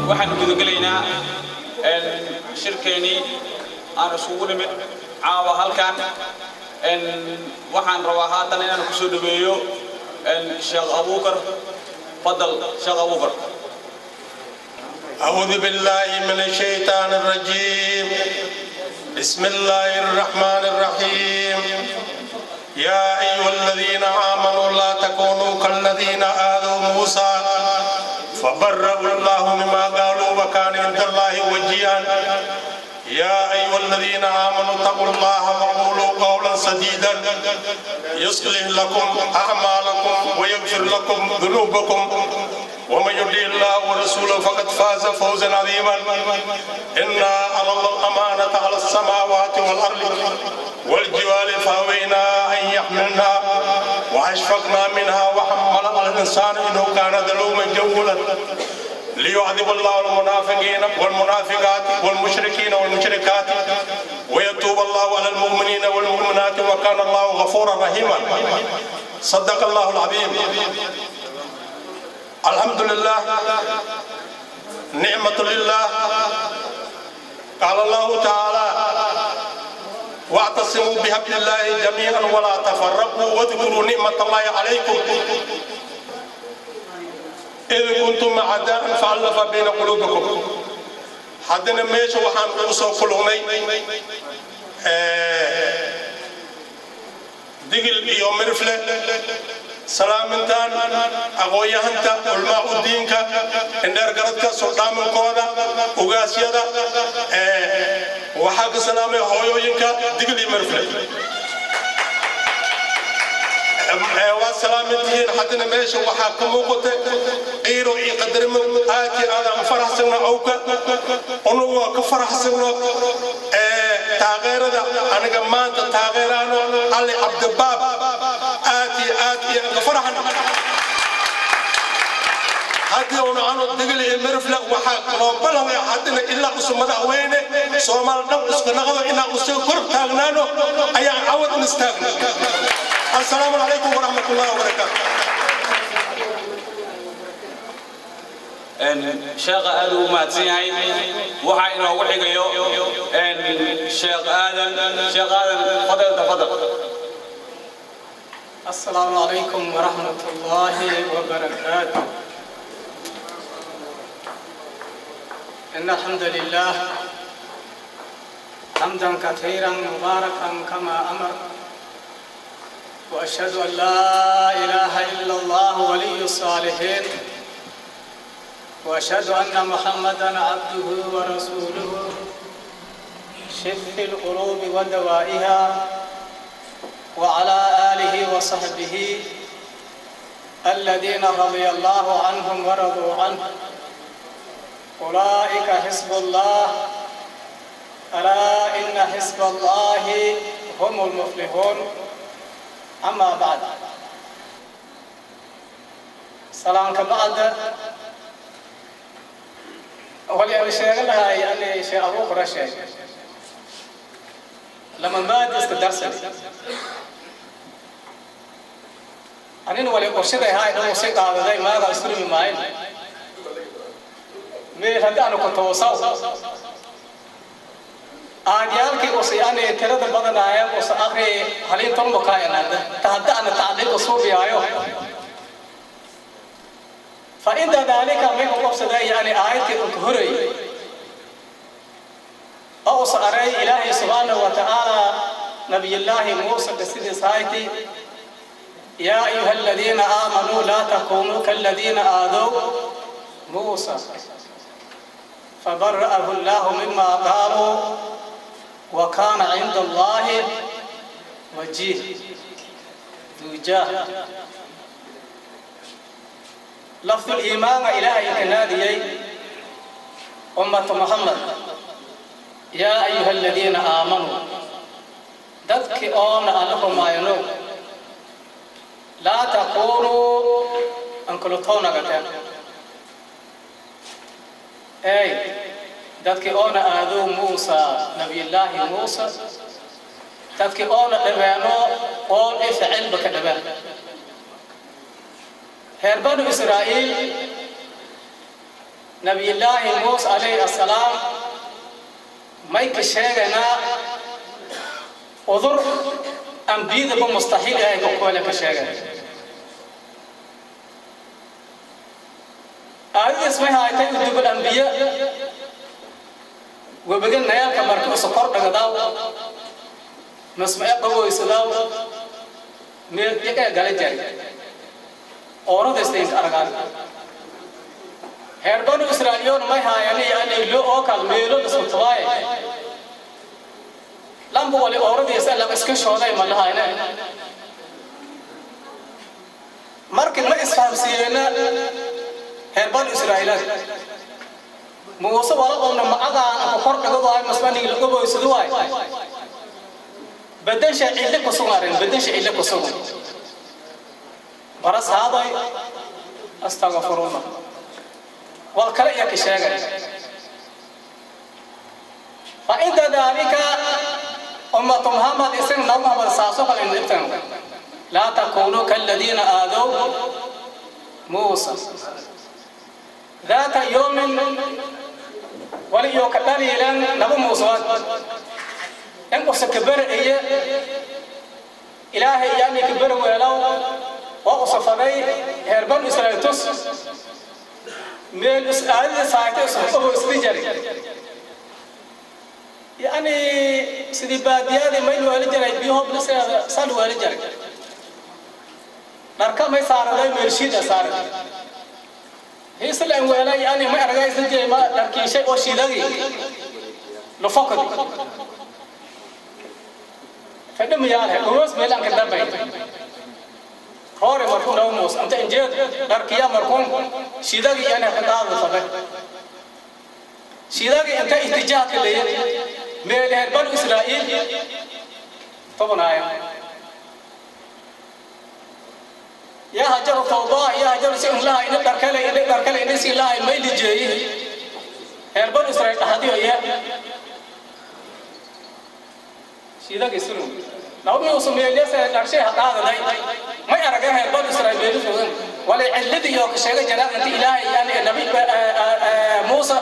Waxaan gudagelaynaa shirkeenii aan isugu nimid caawa halkan. Waxaan rabaa haatan inaan kusoo dhaweeyo Sheekh Abuukar. Fadal, Sheekh Abuukar. أعوذ بالله من الشيطان الرجيم. بسم الله الرحمن الرحيم. يا أيها الذين آمنوا لا تكونوا كالذين آذوا موسى فبرأه الله مما قالوا وكان عند الله وجيها. يا أيها الذين آمنوا اتقوا الله وقولوا قولا سديدا يصلح لكم أعمالكم ويغفر لكم ذنوبكم، ومن يطع الله ورسوله فقد فاز فوزا عظيما. إنا عرضنا الأمانة على السماوات والأرض والجبال فأبينا أن يحملنها وأشفقنا منها وحملها الإنسان إنه كان ظلوما جهولا. ليعذب الله المنافقين والمنافقات والمشركين والمشركات ويتوب الله على المؤمنين والمؤمنات وكان الله غفورا رحيما. صدق الله العظيم. الحمد لله، نعمة لله. قال الله تعالى: واعتصموا بحبل الله جميعا ولا تفرقوا واذكروا نعمة الله عليكم إذ كنتم أعداء فألف بين قلوبكم. Haddana meesha waxaan ugu soo kulunay Digil iyo Mirifle, salaamintaan aqoon-yahanta, culmaa u diinka, indheergaradka, suldhaamankooda, ugaasyada. Waxaa ka salaamay hooyooyinka Digil iyo Mirifle, waa salaamintihiin. Haddana meesha waxaa ka muuqata qiiro iyo qadarimo. Aad iyo aad aan faraxsagno awka unugoo ka faraxsagno taageerada aniga maanta taageeraano Cali Cabdibaab. Aad iyo aad iyo aan ka faraxno. Haddii uuna anu Digil iyo Mirifle waxaa loo ballanaya haddina ilaa usu madaxweyne Soomaal dhan isku naqdo inaan usoo kor taagnaano ayaan cawad un istaagno. Assalaamu calaykum waraxmat ullahi wabarakaatu. Sheekha aad uu mahadsan yahay. Waxaa inoogu xigayo Sheekh Aadan. Sheekh Aadan, fadal, tafadal. السلام عليكم ورحمة الله وبركاته. إن الحمد لله حمدا كثيرا مباركا كما أمر، وأشهد أن لا إله إلا الله ولي الصالحين، وأشهد أن محمدا عبده ورسوله شف القلوب ودوائها، وعلى آله وصحبه الذين رضي الله عنهم ورضوا عنه، أولئك حزب الله، ألا إن حزب الله هم المفلحون. أما بعد، سلام كبعد ولي أنا شيء لها يعني شيء أبو قرشي لما ما استدرسني أنا ولي قرشي هاي لو موسيقى هذا زي ما قال استلم معي ميل هذا أنا كنت وصل آديالك وصياني ترى بدن آية وص آخر حالين تم بقايا نادى تهدأ أن تعليق صوبي آيو. فإن ذلك من قبص يعني آية الكهري أو صاري إلهي سبحانه وتعالى نبي الله موسى بسيد سايتي: يا أيها الذين آمنوا لا تكونوا كالذين آذوا موسى فبرأه الله مما قالوا وكان عند الله وجيه ذو جاه. لفظ الإيمان إلهي كنادي أمة محمد. Yaa ayuha aladiina aamanuu, dadkii oona alla rumaayano, laa takuunuu ankulatoonagateen. Ey dadkii oona aadow Muusa, nabiyullaahi Muusa, dadkii oona dhabeeno oon i ficilba ka dhabeen reer Banu Israa'iil, nabiyullaahi Muusa calayhi assalaam may ka sheegaynaa udur ambiyadaba mustaxiil ahay ka koole ka sheegay. Aadadiis may haaytay udubal ambiye webiga nayaalka marka usa kor dhagadaaw masmae qaboysadaaw meel yagaa gala jari ooradaysdaynka argaan. Reer Banu Israa'iyoon may haayani yani lo oo kal meelo isku tabaaye lamba wali ooradiisa lam iska shooday ma lahayne. Markii ma isfahamsiiyeena reer Banu Israa'iilaad Muuse wala oona macagaan ku kor dhagado ay masmaniga lagu boysado waay bedesha cille ku sugan, bedesha cille ku sugan baras haaday astaghfirullah wal kale iya ka sheegay. Fa inda dalika ummatu Muhammad isin nabi Muhammad saaso kale intan laa takunu kalladina aadaw Muusa ذات يوم وليو كدليلن نبي موسى إن قص كبر إيه إلهي يعني كبر ولو وقص فدي هربان إسرائيل تس ميل إسرائيل ساعته أبو استجري يعني سيدي بادية ما يلو جري بيهم بس سالوا جري نركب ما صار ذا مرشيد صار هيسل ولا يعني ما أرجع يسجل ما لكن شيء أو شيء ذي لو فقد فدم ياله قوس ميلان كذا بيت هور مركون أو موس أنت إنجيل لكن مركون شيء ذي يعني خطاب فبه شيء ذي أنت اتجاه كله ميل بنو إسرائيل طبعا يا هجر فوضى يا هجر سئم لها إن دركله إن دركله إن سئ لها ما يلي جاي هربان إسرائيل تحدي ويا شيء كيسرون لو ما وصل ميلي سأرشي هذا لا ما يرجع هربان إسرائيل ميلي سوون ولا الذي يوك شيء جرى أنت إله يعني النبي موسى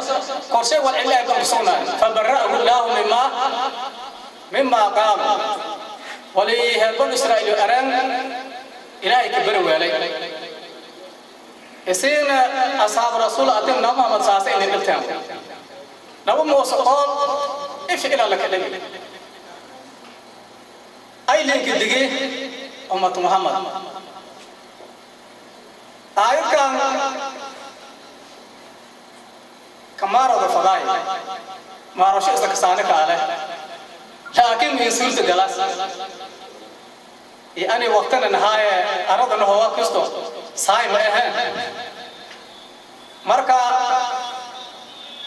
كرسي والعلة بمسونا فبرأه الله مما قال ولي هربان إسرائيل أرن إلهي كبر وعلي يسين أصحاب رسول أتم نبي محمد صلى الله عليه وسلم نبي موسى قال إف إلى لك النبي أي لينك دقي أمة محمد آيات كان كمارو دفضاي مارو شيء سكسانك عليه لكن من سورة جلاس يعني وقتنا نهاية أراد أنه هو كستو ساي ما إيه مركا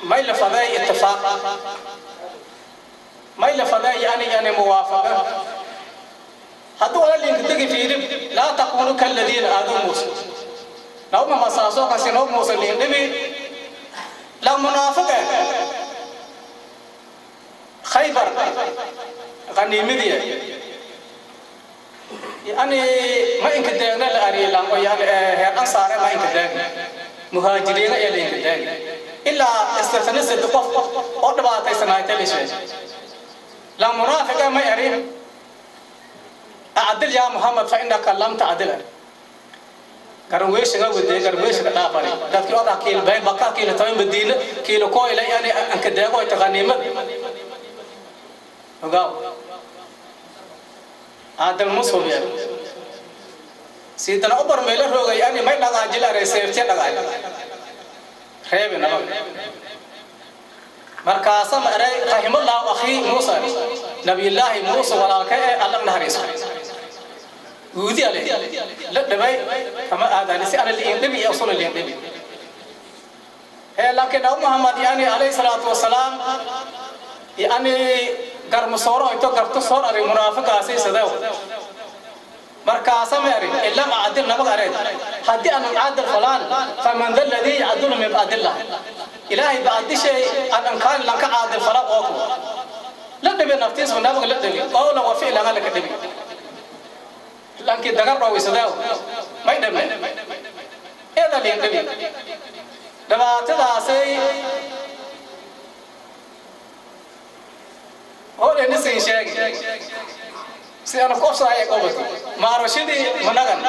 ما يلفظي اتفاق ما يلفظي يعني موافقة هذا ولا اللي ينتقي في رب لا تكونوا كالذين آذوا موسى لو ما مساسو كسينو موسى اللي يندبي لا منافقة خيبر غنيمة يعني ما إنك دعنا لأري لام يعني أنصار ما إنك دعنا مهاجرين يلي إنك دعنا إلا استثناء صدق أربعة سنوات ليش لا منافق ما يري أعدل يا محمد فإنك لم تعدل قرويش قودي قرويش لا فري ذاتك أنا كيل بين بقى كيل تمام بدين كيل كوي لا يعني إنك دعوا يتغنيمة وقال عادل مصوب يعني سيدنا عمر ميله روغ يعني ما لغا جلا ريسيفتي لغا خيب نبا مركاسم رحم الله اخي موسى نبي الله موسى ولا كاي الله نهريس ودي عليه لا دبي كما هذا نسي انا اللي النبي يوصل اللي النبي لكن ابو محمد يعني عليه الصلاه والسلام Yani garmusooro ito garto soor ari munaafiqaasi sidew markaasa ma eri illam acdil nabag areed haddii aanan caadil falaan faman da ladii yacdulu min bacdillah ilaahay bacdishay aan ankaan lanka caadil fala ooku la dhibi naftiisku nabag la dhibi qowlan wa ficlan laka dhibi lankii dagar dhowisidew may dhibne eeda liin dhibi dhibaatadaasay hoo dhenisin sheegi si ana kofsaaya qobato maaroshidii managan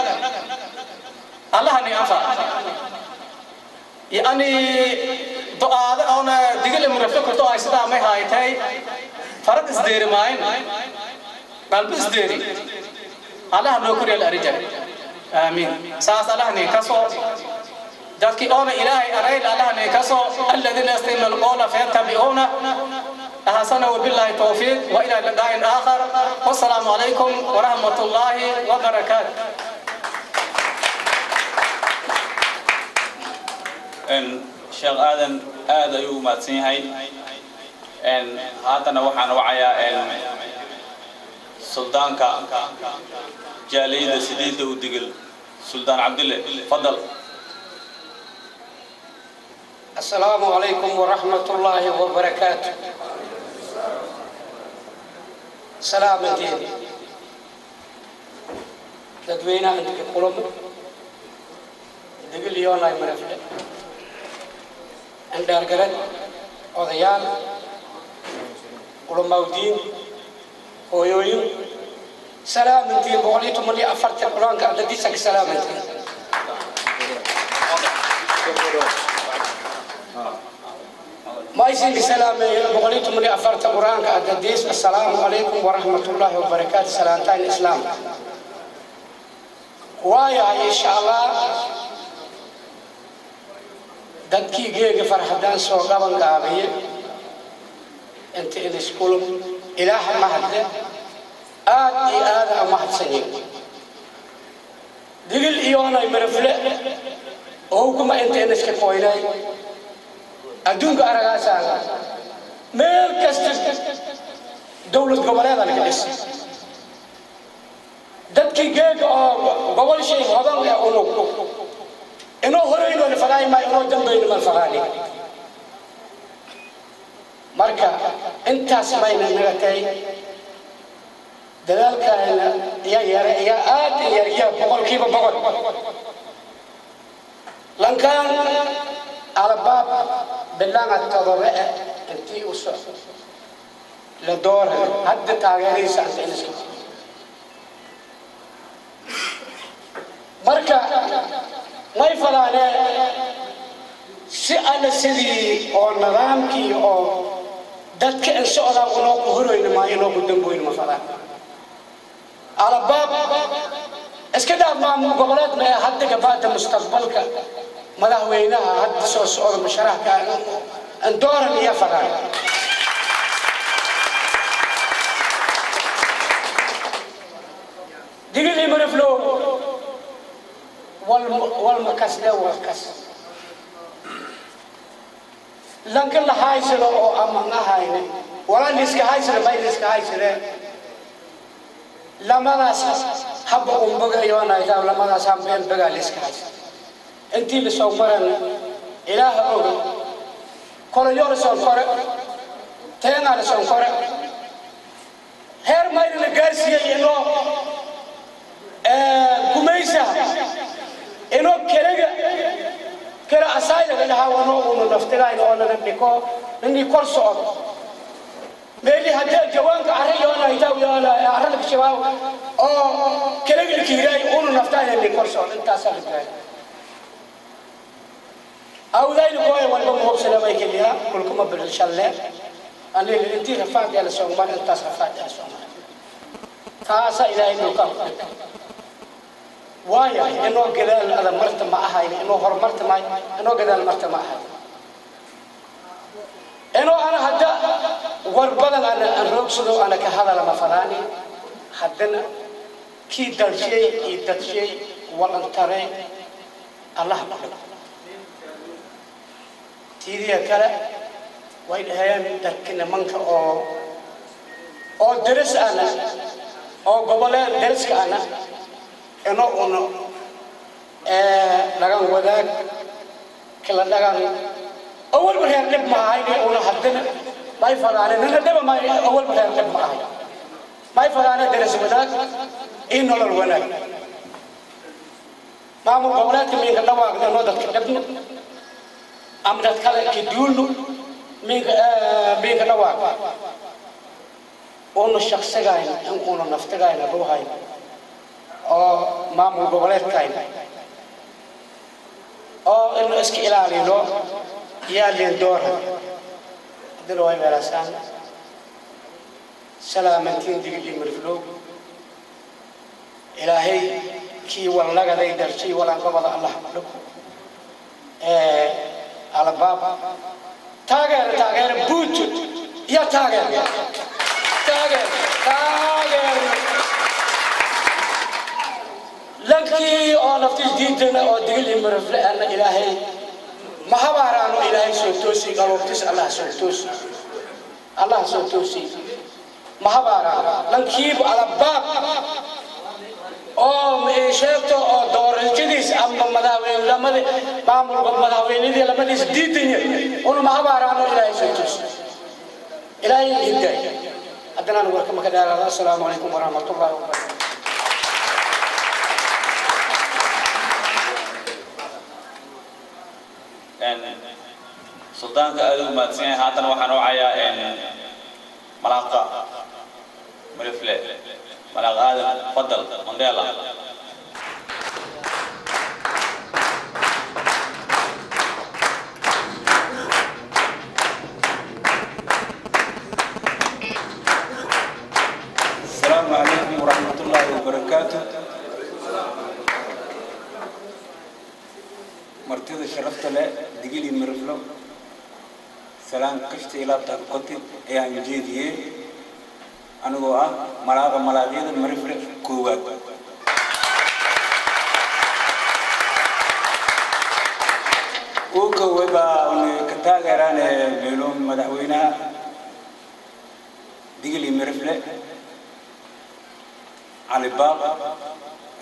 allahani anfa yani do-aada oona digil murafto karto ay sidaa may haaytay farad isdeeri maayin qalbi isdeeri allaha noo koriyal arijar aamiin saas allahani kasoo dadkii oona ilaahay arayl allahani kasoo aladiina yastamiuna alqawla fayattabi'uuna أحسن وبالله التوفيق وإلى لقاء آخر والسلام عليكم ورحمة الله وبركاته. Sheekh Aadan aad ayuu u mahadsan yahay. Haatana waxaan wacayaa suldaanka jaaliyadda sideedda u digil, Suldaan Cabdille, fadal. السلام عليكم ورحمة الله وبركاته. سلامتين dadweynaha inta kulamo digil yoonay marafle indhaargarad odayaal culamaudiin hooyooyin salaamantiin 114 qur-aanka adadiisanka salaamantiin. Maysinka salaameeyo 114 qur-aanka adadiis. Assalaamu calaykum waraxmatullaahi wabarakaatu. Salaantaan islaam waayahay. Insha Allah dadkii geega farxadaan soo qaban gaabiye inta idiskulum ilaaha mahadle aad iyo aada a mahadsanyiin digil iyoonay marafle oo kuma inta iniska koynay adduunka aragaasaa meel kasta dowlad goboleeda laga dhis dadkii geega oo gobol shay hodan ee unug inoo horeyno la fadaay maayo inoo dambayno mal fadaani. Marka intaas mayna naga tahay dadaalkaana iya yara iya aad yarya 100%. Lankaan albaab bilaanga todoba intii u socdo la doora hadda taageeraysa inta iniska marka may falaane si alla sidii oo nidaamkii oo dadka in socdaa unoo ku horeyna maayo inoo ku damboyna ma falaan alabaab iska dhaaf maamul goboleed ma hadda gabaada mustaqbalka madaxweynaha hadda soo socda musharaxka dooran iyo falaan. Digili mariflo walma kasle walkas lanka la haysado oo ama ahayne wala liska haysado bay liska haysade lamadaas habba umbaga yoonaytaa lamadaas hambeen bagaa liska haysado intii lasoo maran ilaaha oga koloyo lasoo kore teenaa lasoo kore heer mayna la gaarsiiyey inoo gumaysa inoo keliga kala asaayada lahaa wanoo unu naftigayn oo naga dhiko inii kor socdo meeli haddii jawaanka arri yoonaytaa yoona arri laka shabaab oo keliga lakiiraay unu naftayn inii kor socdo intaasaa la gaaray awdayna gooya walba muhubsana bay keliya kulkuma bilil shalle aniga intii rafaad ee la soo maray intaas rafaad ee la soo maray taasa ilaahay dhulka ku dhigay waayo inoo gadaal ada marta ma ahayn inoo horumarta ma inoo gadaal marta ma ahayn inoo ana hadda war badan ana aan roogsado ana ka hadala ma falaani haddana kii dalshay iyo dadshay walantare allah ku dhigo tiidiya kale. Way dhahayaan dadka nimanka oo deris ana oo goboleed deriska ana ino uno dhagan wadaag kala dhagan awalba reer dhib ma ahayni una haddana may fadaane nina dhiba may awalba reer dhib ma ahay may fadaane deris wadaag iyo nolol wanaag. Maamul goboleedka minka dhawaaqna inoo dadka dhibno ama dad kale kiduulno minka dhawaaq una shaqsigayna in una naftigayna ruuhayna oo maamul goboleedkayna oo inu iska ilaalino yaa leen doora haddana way meelasaan salaamantiin Digil Miriflow. Ilaahay kii walnagaday darjay walanqabada Allah dhako Albaab taageer taageer buutu ya taageer taageer taageer lankii oo naftiis diidana oo Digil Mirifle ana Ilaahay ma habaaraano. Ilaahay soo toosi galoobtis, Allah soo toosi, Allah soo toosi. Ma habaaraano lankiibu Albaab oo sheegto oo doorashadiis ama madaxweyne lamadi maamulka madaxweynadii lamadiis diidanya una ma habaaraano. Ilaahay soo toosi, Ilaahay hidaay. Haddana warka maka dheeraada. Assalaamu calaykum waraxmatullahi wabarakatu. Suldaanka aad u mahadsan yahay. Haatan waxaan wacayaa malaaqa Mirifle, Malaaq Aadan Fadal Mandela. السلام عليكم ورحمة الله وبركاته. Martida sharafta leh, Digili Miriflo, salaan kashta ilaabta koti ayaan jeediyey anigoo ah malaaqa malaaqyada Mirifle koowaad. Uu kooway baa ka taageeraan meelo madaxweynaha Digili Mirifle Cali Baaq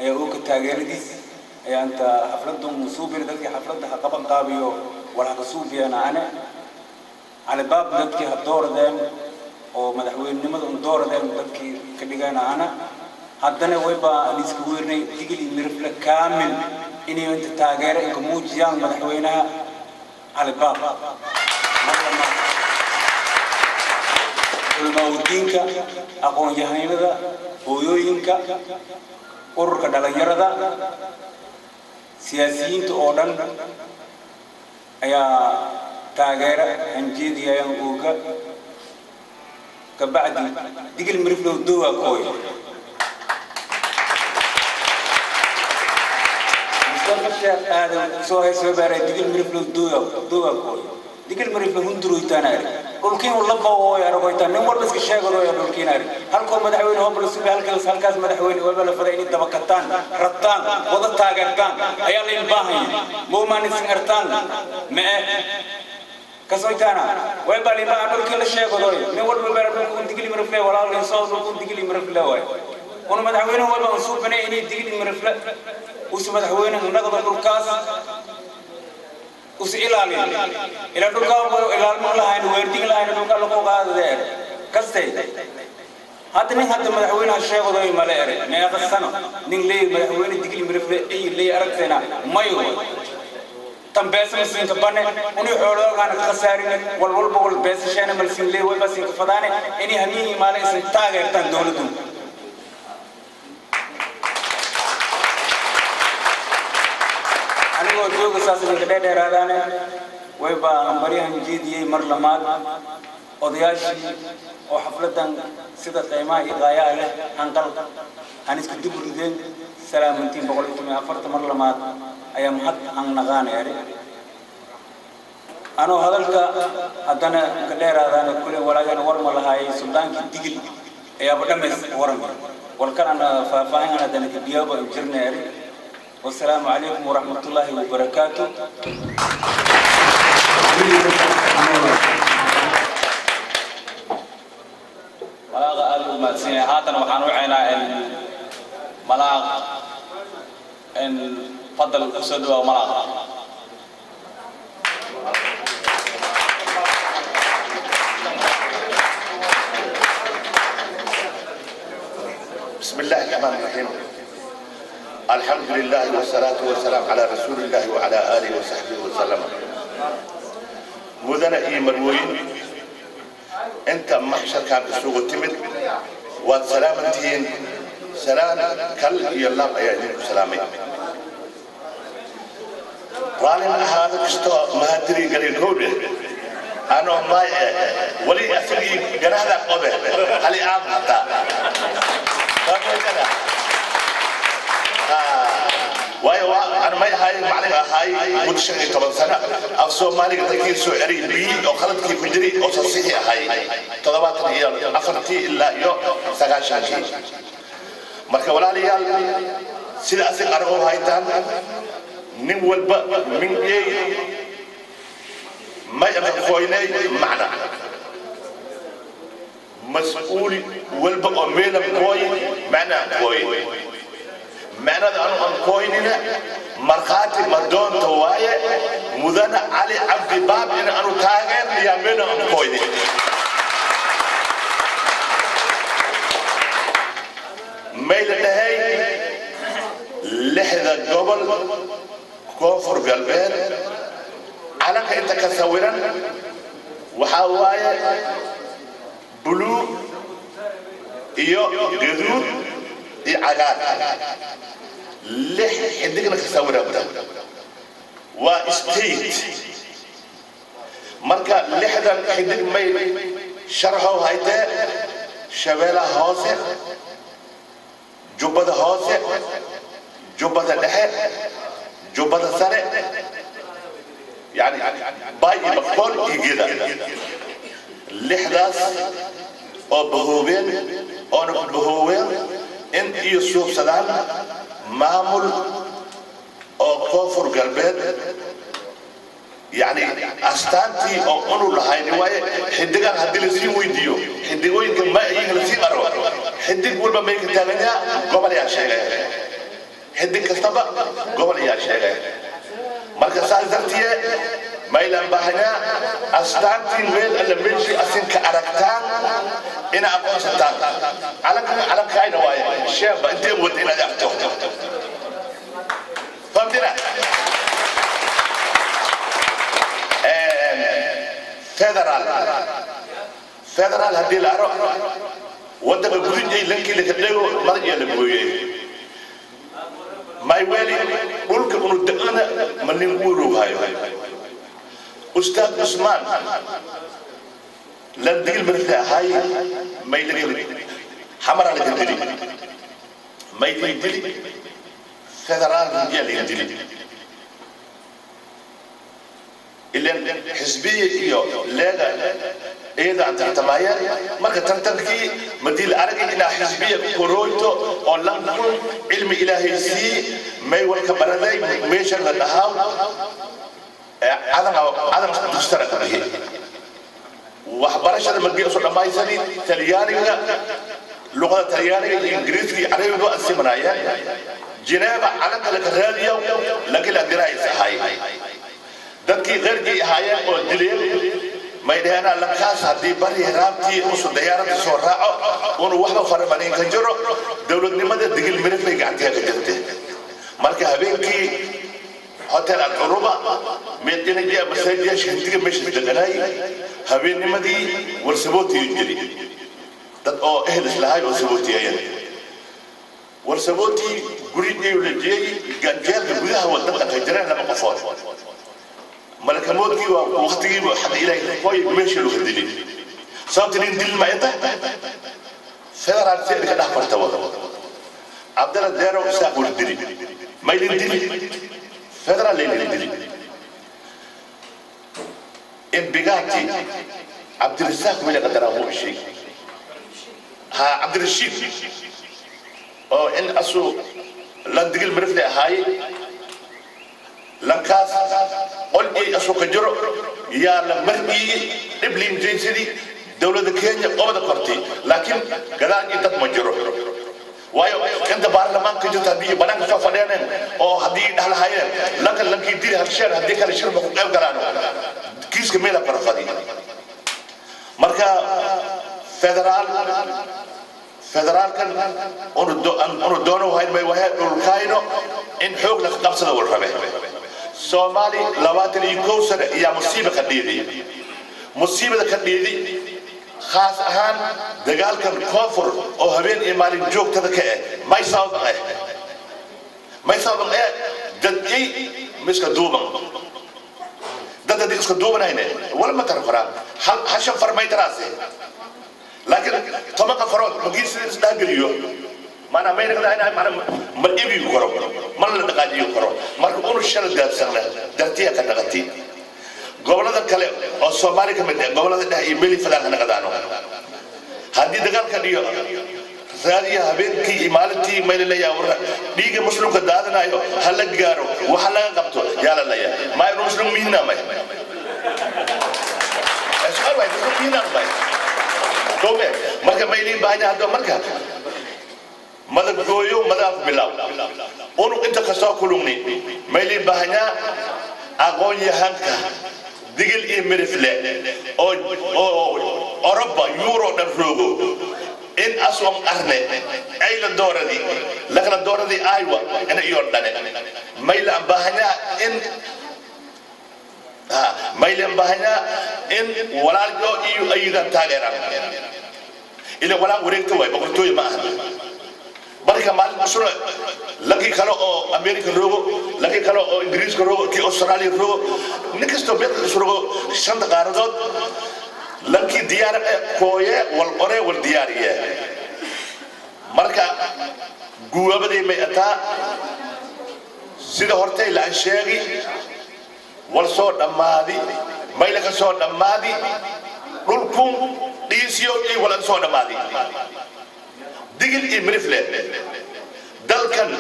ayaa uu ka taageeradiis ayaa inta xafladdu musuubin dadkii xafladda ha qaban qaabiyo wal ha ka suubiyana ane Cali Baab dadkii ha dooradeen oo madaxweynenimada un dooradeen dadkii ka dhigana ana haddana wayba aan iska weernay Digil iyo Mirifle kaamil inay inta taageero inka muujiyaan madaxweynaha Cali Baab. Mar lama culamaa'udiinka, aqoon-yahanada, hooyooyinka, ururka dhalinyarada, siyaasiyiinta oo dhan ayaa taageera hanjeediyayaan ooga. Kabacdi Digil Miriflow dowaa kooy Mustafa Sheekh Aadan soo haysoo baaray Digil Miriflow dowaa dowaa kooy Digil Miriflow hunduroytaan ari dhulkiin uu la bawooy aragoytaan nin walba iska sheegadooya dhulkiin ari halkoo madaxweyne hooba la suubay halkaas halkaas madaxweyne walba la faday inay dabakataan rabtaan wada taageertaan ayaa la ilbaahanya mowmaan isin artaan mee kasoytaana way baa limbaa dhulkii la sheegadooy nin walba beera dhulku Digili Mirifle walaalin soo dhulku Digili Mirifle waay una madaxweyne walba aan suubanay inay Digili Mirifle usu madaxweyne nagado dhulkaas usu ilaaliyo ila dhulkaa ilaalmo lahayn weerdig lahayn dhulka lagu qaadadee kastay. Hadda nin hadda madaxweynaha sheegadoy male ere meeqa sano nin leey madaxweyne Digili Mirifle ay leey aragteena mayo tan beesa masinka bane uni xooloogaan ka khasaarin wal walba wal beesa sheena malsin leey way basinka fadaane inay hamiin maale isin taageertaan dawladdu. Anigoo jooga saas idinka dheerdheeraadaane wayba hambaryahan jeediyey mar lamaad odayaashii oo xafladan sida qiimaha iyo qaayaha leh hanqal han isku dib rideen. Salaamantiin 114 mar lamaad ayaa mahad aan naqaan ere anoo hadalka haddana ka dheeraadaana kule walaagana war ma lahaayay suldaankii Digil ayaaba dhammays waranka walkan ana faahfaahin haddana kabiyaaba jirna ere. والسلام عليكم ورحمة الله وبركاته. Mahadsan yahay. Haatan waxaan u ceynaa malaaq fadal. Kusoo dhawaa, malaaq. بسم الله الرحمن الرحيم، الحمد لله والصلاة والسلام على رسول الله وعلى آله وصحبه وسلم. Mudane iyo marwooyin, inta maxsharkaan isugu timid, waad salaamantihiin. Salaan kal iyo laab ayaa idinku salaamay. Raalin ahaado kastoo mahadiri galay kowdhe anoo maay eh wali asagii ganahda qobe hali aam hataa. Waayo aan may ahay macalin ahay muddo 15 sano af Soomaaliga dadkii soo eray biyi oo khaladkii ku jiray oo sasixi ahay 74-tii ilaa iyo 90-kii. Marka walaalayaal, sida asig aragoo haytaan, nin walba mingey may aqoynay macna mas-uul walba oo meelan kooy macna kooy macnada anu aan kooynina markhaati madoonta waaye. Mudane Cali Cabdi Baab in anu taageer yaa meelan aan kooyni. May la dhahay lixda gobol Koonfur Galbeed calanka inta ka sawiran waxaa waaye buluug iyo gaduud iyo cagaar, lix xidigna ka sawiranta waa state. Marka lixdan xidig may sharxow haytee: Shabeelaha Hoose, Jubbada Hoose, Jubbada Dhexe, Jubbada Sare, yani Bay iyo Bakool iyo Geda. Lixdaas oo bahoobeen oona ku bahoobeen in iyo suubsadaan maamul oo Koonfur Galbeed, yani astaantii oo unu lahayn waaye. Xidigan haddii lasii weydiiyo, xidigooyinka ma iyaga lasii qaro, xidig walba may ka taagan yaha gobol ayaa sheegay, xidig kastaba gobol ayaa sheegay. Marka saas dartiye maylan baahanyaa astaantii meel alla meeshii asinka aragtaan ina aqoonsataan. Calankan calankayna waaye, sheeba intee wada inaad arto fahamtina. Federaal, federaal haddii la aro, waddanka gudujay lankii laka dhego madajiya la gooyey mayweli dhulka unu degana ma nin guurughayo. Ustaad Cusmaan lan Digil Mirle ahay may laga xamara laga dili, may dili federaal hindiya laga dili ilan xisbiya iyo leega iyada aan tartamayeen. Marka tartankii madii la aragay inaa xisbiya korooyto oo lankun cilmi Ilaahay sii may walka baraday meesha la dhahaa Cadan, Cadan dustara ka bihi waxbarashada markii usoo dhammaysani Talyaaniga, luqada Talyaaniga iyo Ingiriiska iyo Carabiga asimanayeen. Jineeba calanka laka raadiyo laakiin la diraayis ahay dadkii keyrkii ahaayeen oo dileen. May dhaheen lankaas haddii bari raabtii usu diyaaradda soo raaco unu waxba faramanin ka jiro dowladnimada Digil Miriflay gacantiga ka jirte. Marka habeenkii Hotel Alcuruba meedinajiya masaajidyaasha hindiga meesha deganaay habeennimadii warsabootiyu jiri dad oo ehel islahay oo sabootiyayeen warsabootii gurigeeyu la jiyey ganjeelka gudaha wadanka ka jireen laba qofood. Malakamoodkii waa waqtigii xagga Ilaahay hooy meesha lagu dilay. Sababta nin dilin ma inta federaal si ka dhex farta wada Cabdalla Deero Isaaq wala dili maylin dili federaal laylin dili. Imbigati Cabdirasaaq wala qadaraa uu sheeg ha Cabdirashiid oo in asu lan Digil Mirifle ahaay lankaas qolkii asu ka jiro yaa la markii dhiblin jaysadii Dowladda Kenya qobada kortay, laakiin gadaal iyo dad ma jiro. Waayo inta baarlamaanka jirta haddii banaanka soo fadhiyeen oo haddii dhah lahaayeen lankan lankii dili halsheer, haddii kale shir ma ku qayb galaano, kiiska meela korfadi. Marka federaalkan unu doono hayn may wahe dhulkayno in xoog la qabsada wal rabe. Soomaali 21 sano ayaa musiiba ka dhiiday, musiibada ka dhiiday khaas ahaan dagaalkan koonfur oo habeen iyo maalin joogtada ka eh. May sababan eh, may sababan eh dad i miska duuban, dad haddii iska duubanayne wala ma tara koraan. Hal hashan far may taraase, laakiin 10-ka farood magii sida isdhexgeliyo maanaa may naqdaa, maanaa ma ibi karo, mana la dhaqaajiyo karo. Marka unu shala daadsanna dartiya ka dhaqati gobolada kale oo Soomaali ka mid ah, gobolada dhex iyo meli fadaan ka naqdaano. Haddii dagaalka dhiyo raadiya habeenkii iyo maalintii maylaleeyaa, war dhiigga muslimka daadanayo ha la gaaro, waxa laga qabto yaa la leeyaa. Maa inu muslim mihinaa may su'aal waay, muslim mihinaan may kome. Marka mayliin baahanya hadda marka madagooyo madaaf bilaw unu inta kasoo kulugni mayliin baahanyaa aqoon-yahanka Digil iyo Mirifle oo Oroba, Euro dhan roogo in aswan arne ay la dooradi lakala dooradi Aywa ina iyo dhane mayla baahanyaa in ha mayla baahanyaa in walaalyo iyo ayidan taageeraan ila walaal wareegto waay, boqortooyo ma aha. Marka maalin usuna lankii kale oo America roogo, lankii kale oo Ingiriiska roogo, kii Australia roogo, nin kastoo meel is roogo shanta qaaradood, lankii diyaar kooye wal qore wal diyaariye. Marka guwaabadii may ataa sida hortay la sheegi wal soo dhammaadi mayla ka soo dhammaadi dhulkun dhiisiyo iyo wala soo dhammaadi. Digil iyo Mirifle dalkan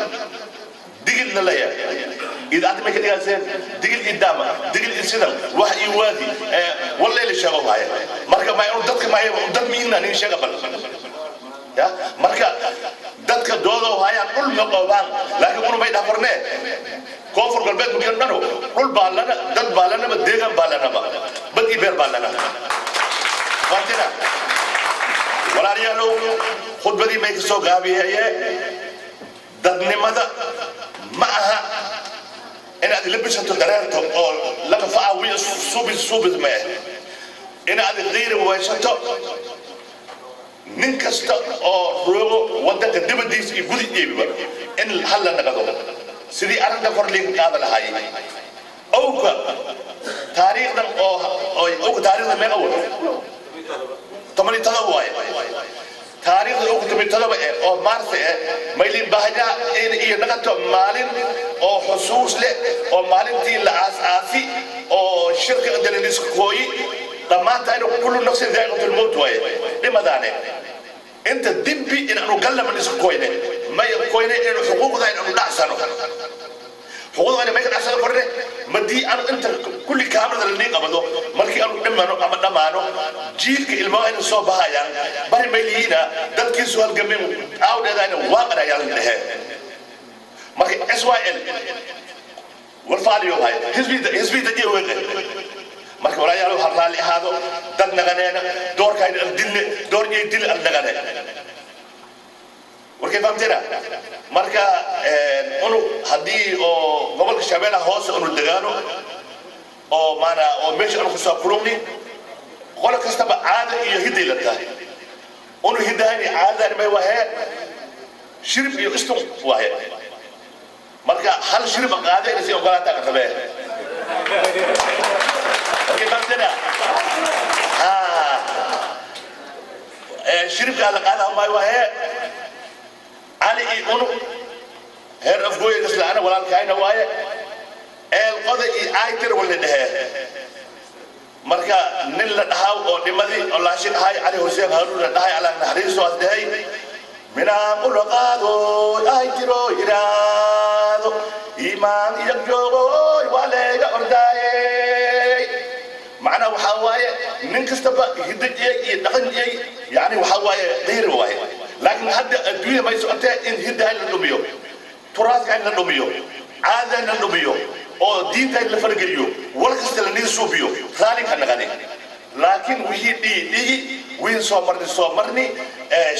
digil la leeyahay idaacadda may ka dhigayseen digil iyo daama, digil iyo sidan wax iyo waadi walle la sheego haya. Marka ma inu dadka ma dad miina nin sheega bal ya. Marka dadka doodo hayaan dhul ma qobaan, laakiin unu may dhafarne Koonfur Galbeed markii dhano dhul baa lana, dad baa lanaba, deegaan baa lanaba, bad iyo beer baa lana faantina. Walaalayaalow, khudbadii may ka soo gaabiyeeye. Dadnimada ma aha inaad labisato dareerto oo laka facaawiyo suubis suubis ma ah, inaad qiiri weysato nin kasta oo roogo wadanka dibadiisa iyo gudi iibiba in hal la naqdo sidii arrinta kor liiga qaada lahaayay. Owka taariikhdan oo owka taariikhda meeqa wa 17 waaye taariikhda owka 17 eh oo Maarsi eh maylin baahanya in iyo naqato maalin oo xusuus leh oo maalintii la aas-aasi oo shirka daliniska kooyi dhammaanta inu kullu nafsin daa'iqatul mawt waaye dhimadaane inta dembi in aanu gallaman isku koyne may koyne inuu xuquuqda inaanu dhacsano, xuquuqda may ka dhacsano korne madii aanu inta kulli kaamirada la qabado. Markii aanu dhimano ama dhammaano jiilka ilmaha inuu soo bahayaan bari maylihiina dadkiisu halgameen aawdheedayna waa qarayaan dhehe. Marka SYL warfaaliyo hay hisbi hisbi dajiye weqe. Marka walaayaal ha raalli ahaado dad naqaneena doorkayna al dilne door iyo dil al naqane warkay fahamteena. Marka unu haddii oo gobolka Shabeellaha Hoose unu degaano oo maana oo meesha anu kusoo kulumni, qolo kastaba caada iyo hidday la tahay. Unu hiddahani caadadani may wahee shirib iyo istun waaye. Marka hal shirib aan qaade inay si ogolaataa ka rabee warkay fahamteena. Shiribkaa la qaada may wahee Cali iyo unu heer Afgooya islaana walaalkayna waaye eel qoda iyo aytir wala dhehee. Marka nin la dhahaw oo dhimadii oo laashin ahay Cali Huseen Haruun la dhahay Allah naxariisto as dhahay minaan ula qaado aytiro yiraahdo iimaan iyo joogo waa leega ordaaye. Macnaha waxaa waaye Nin kastaba hidajiyay iyo dhaqanjiyay, yani waxaa waaye dayr waaye. Laakiin hadda adduunya may socotee in hiddaha la dhumiyo, turaaska in la dhumiyo, caada in la dhumiyo, oo diinta in la fargeliyo, war kasta la nii suubiyo, raali ka naqani. Laakiin wixii dhihi dhihi, wiin soo marni soo marni,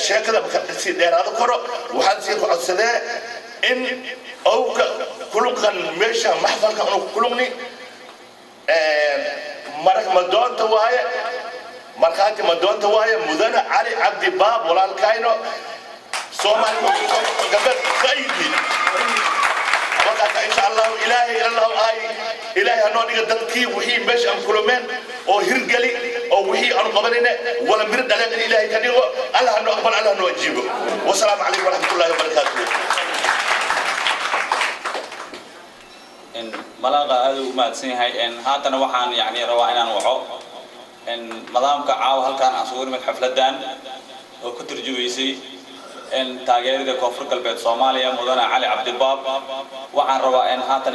sheekada maka sii dheeraado karo. Waxaan sii ku codsadee in owka kulunkan meesha maxfalka unu kulungni marag madoonta waaye, markhaati madoonta waaye. Mudane Cali Cabdi Baab walaalkayno Soomaali galbeed kaayidni markaasa, insha Allahu Ilaahay ilallahu ahay, Ilaahay hanoo dhiga dadkii wixii meesha aan kulumeen oo hirgeli oo wixii aanu qabanayne wala miro dhaleen in Ilaahay ka dhigo. Allah hanoo aqbal, Allah hanoo ajiibo. Wasalaamu calaykum waraxmatullahi wabarakaatuh. Malaaqa aad u mahadsan yahay. Haatana waxaan yani rabaa inaan waco madaamka caawa halkaan aan sugu nimid xafladan oo ku turjumaysay taageerada Koonfur Galbeed Soomaaliya, mudane Cali Cabdibaab. Waxaan rabaa in haatan